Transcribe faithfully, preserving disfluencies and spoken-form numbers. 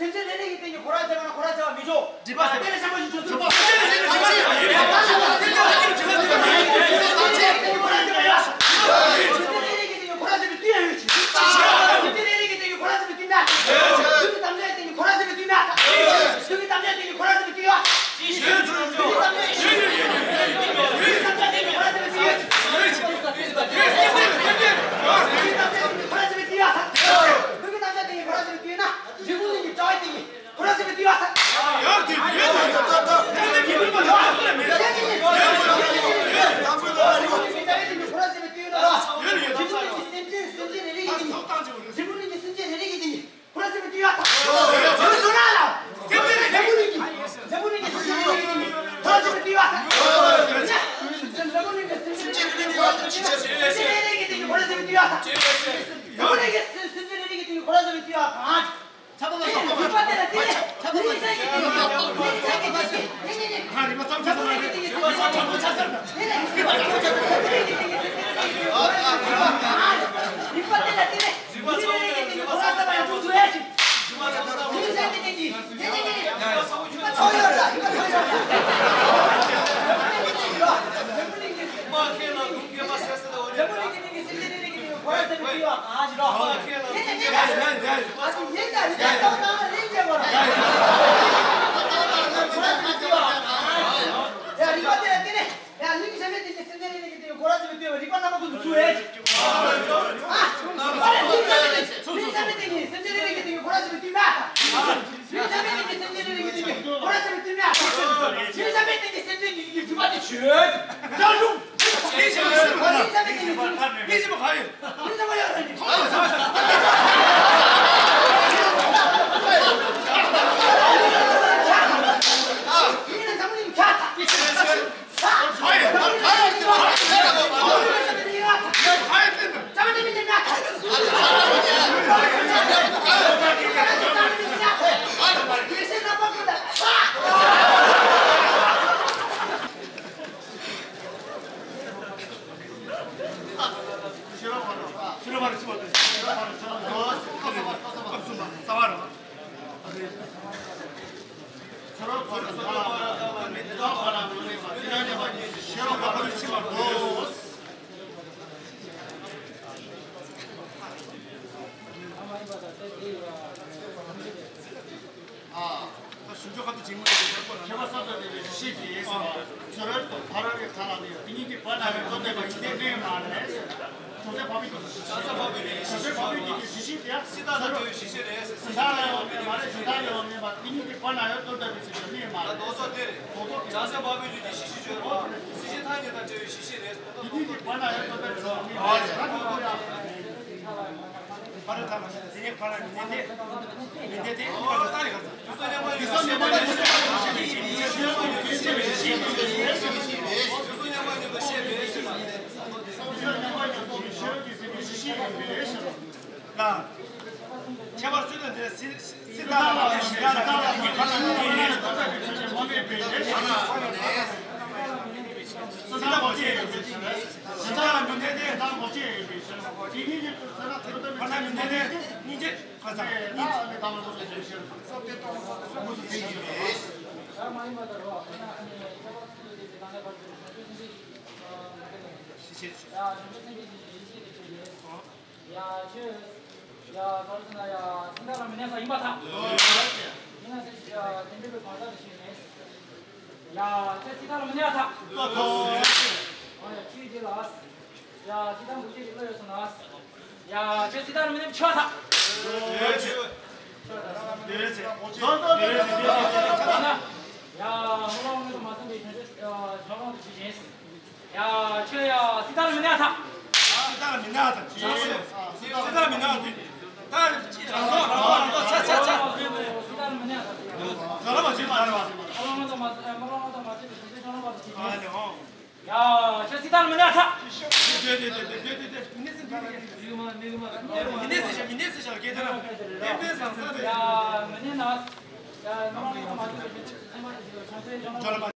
སེམས་ཅན་རེ་རེ་གི་སྟེང་གི་ཁོ་ར་ཟེར་བ་ན་ཁོ་ར་ཟེར་བ་མི་འཇོག་སྒྲིབ་པ་ཟེར་བ་དེ་ལས་བྱང་བ་ཞིག་འཇོག་ཚུལ། སེམས་ཅན་རེ་རེ་གི་སྟེང་གི་ཁོ་ར་ཟེར་བ་ཡོད། སེམས་ཅན་རེ་རེ་གི་སྟེང་གི་ཁོ་ར་ཟེར་བ་དེ་ཡང་ཡོད་ཅིང་། སེམས་ཅན་རེ་རེ་གི་སྟེང་གི་ཁོ་ར་ཟེར་བ་དེ་ཡང་ཡོད། དུས་ཀྱི་དམ་བཅའ་སྟེང་གི་ཁོ་ར་ཟེར་བ་དེ་ཡང་ཡོད། དུས་ཀྱི་དམ་བཅའ་སྟེང་གི་ཁོ་ར་ཟེར་བ་དེ་ཡང་ཡོད། དུས་ཀྱི་དམ་བཅའ་སྟེང་གི་ཁོ་ར་ཟེར་བ་དེ་ཡང་ཡོད། དུས་ཀྱི་དམ་བཅའ་སྟེང་གི་ཁོ་ར་ཟེར་བ་དེ་ཡང་ཡོད། ཡ། གླིང་བྱ་མའི་སྟེང་གི་སེམས་ཅན་རེ་རེ་གི་སྟེང་གི་ཁོ་ར་ཟེར་བའི་ལྟོས་པ་རིག་པ་རྣམ་པ་ཀུན་ཏུ་ཚུལ་ཨེ་ཅིག་ཨ། གླིང་བྱ་མའི་སྟེང་གི་གླིང་བྱ་མའི་སྟེང་གི་སེམས་ཅན་རེ་རེ་གི་སྟེང་གི་ཁོ་ར་ཟེར་བའི་ལྟོས་མེད་ཨ། གླིང་བྱ་མའི་སྟེང་གི་སེམས་ཅན་རེ་རེ་གི་སྟེང་གི་ཁོ་ར་ཟེར་བའི་ལྟོས་མེད་ཨ། གླིང་བྱ་མའི་སྟེང་གི་སེམས་ཅན་གྱི་རིག་པ་དེ་ཆོས་ཅིག་ད་རུང་། གླིང་བྱ་མའི་སྟེང་གི་སེམས་ཅན་རེ་རེ་གི་སྟེང་གི་ཁོ་ར་ཟེར་བའི་ལྟོས་མེད་ཨ། ཨ། ད་ཞུ་ཆོག་ག་དུས་ཇི་མོ་ཡོད་པ་ཁྱད་པར་སོ་སོ་དེ་ལས་ཤེས་ཀྱི་ཡིན་ཟེར་བ། ཚུ་རོལ་དུ་ཕ་རོལ་གྱི་ཐ་ལ་ནི་དེ་ཉིད་ཀྱི་བར་ན་ཡང་ལྟོ་ལྡན་པ་ཡིན་ཏེ་དམིགས་མ་རེད། ཇོ་བོ་རྗེ་འཕགས་པའི་རྒྱུད་ཀྱི་ཇོ་བོ་རྗེ་འཕགས་པའི་རྒྱུད་ཀྱི་གཞི་ཤེས་དེ་ཡང་སྲིད་དང་བྲལ་བའི་གཞི་ཤེས་རེད། གཞན་དག་ལ་ཡང་མེད་པ་རེད། གཞན་དག་ལ་ཡང་མེད་པ་དེ་ཉིད་ཀྱི་བར་ན་ཡང་ལྟོ་ལྡན་པའི་ཚུལ་དུ་དམིགས་མ་རེད། ད་རྡོག་རྩ་དེ་རེད། རྡོག་རྩ་དེ་རེད། བྱང་སེམས་འཕགས་པའི་རྒྱུད་ཀྱི་གཞི་ཤེས་སྦྱོར་བ། སྲིད་ཞི་ཐ་སྙད་དང་བྲལ་བའི་གཞི་ཤེས་རེད། དེ་ཉིད་ཀྱི་བར་ན་ཡང་ལྟོ་ལྡན་པའི་ཚུལ་དུ་དམིགས་མ་རེད། ད་རྡོག་རྩ་ཡང་། ཕ་རོལ་ཐ་མ་ཞེས་པ་དེ་ཉིད་ཕ་རོལ་མི་ལྡན་ཏེ། མི་ལྡན་ཏེ་ཨ་ནི་ས་ལས་ག་ས། ལ། ཁྱད་པར་སྲོལ་དང་འདི་སྲིད་སྲིད་ཐ་ལ་ཞི་ཐ་ལ་མི་ལྡན་ཕ་རོལ་མི་ལྡན་ཏེ། སྲིད་ཐ་ལ་མི་ལྡན་ཏེ། ཕ་རོལ་མི་ལྡན་ཏེ་སྙིང་རྗེ། ཁ་ཚ་གཉིས། ཡ་ཆོས། ཡ་ག་རེ་ཟེར་ན་ཡ་སེམས་ཐག་ལ་མི་གནས་ས་ཡིན་པར་ཐལ། ཡིན་ན་ཟེར་ཞིག་ཡ་དེ་འདྲ་བའི་གང་ཟག་ཞིག་ཡིན། ཡ་ཁྱོད་སྲིད་ཐར་ལ་མི་གནས་ཐག་ཨོ་ཡ་ཁྱོད་ཀྱི་ལ། ཡ་སྲིད་ཐར་འབུ་ཁྱོད་ཀྱི་བློ་ཡོད་སོང་ན། ཡ་ཁྱོད་སྲིད་ཐར་ལ་མི་གནས་ཆོག་ཐག་ཡ་མི་ལོང་ངོ་མ་ཚོ་འདི་ཁྱོད་ཚོ་ཆོག་ལོང་དུ་ཞུ་བྱས། ཡ་ཁྱོད་ཡ་སྲིད་ཐར་ལ་མི་གནས་ཐག་སྲིད་ཐར་ལ་མི་གནས་ཐག་སྲིད་ཐར་ལ་མི་གནས་ཐག་ད་ཅི་རང་སོ་རང་སོ་ཆ་ཆ་ཆ། སྲིད་ཐར་ལ་མི་གནས་ཐག་ད་ལ་མ་བྱེད་ད་ལ་མ། ཨ་ལ་ང་ཚོ་མ་ཚོ་ཨ་མ་ལ་ང་ཚོ་མ་ཚོ་དེ་ཚོ་ཆང་ལ་མ་ཚོ་ཅི་ཨ་ལེ་ཧོ། ཡ་ཁྱོད་སྲིད་ཐར་ལ་མི་གནས་ཐག་དེ་དེ་དེ་དེ་དེ་དེ་དེ་མི་ནས་སྲིད་ཐར་ལ་མི་ནས་སྲིད་ཤ་མི་ནས་སྲིད་ཤ་ལ་སྐད་དེ་ར་དེ་དཔེ་བཟང་ས་རེད། ཡ་མི་ནས་ན། ཡ་ཨ་ལ་ང་ཚོ་མ་ཚོ་དེ་ཚོ་ཆང་ལ་མ་ཚོ་ཅི་ཆང་ལ་མ་ཚོ་ཆང་ལ་མ་ཚོ།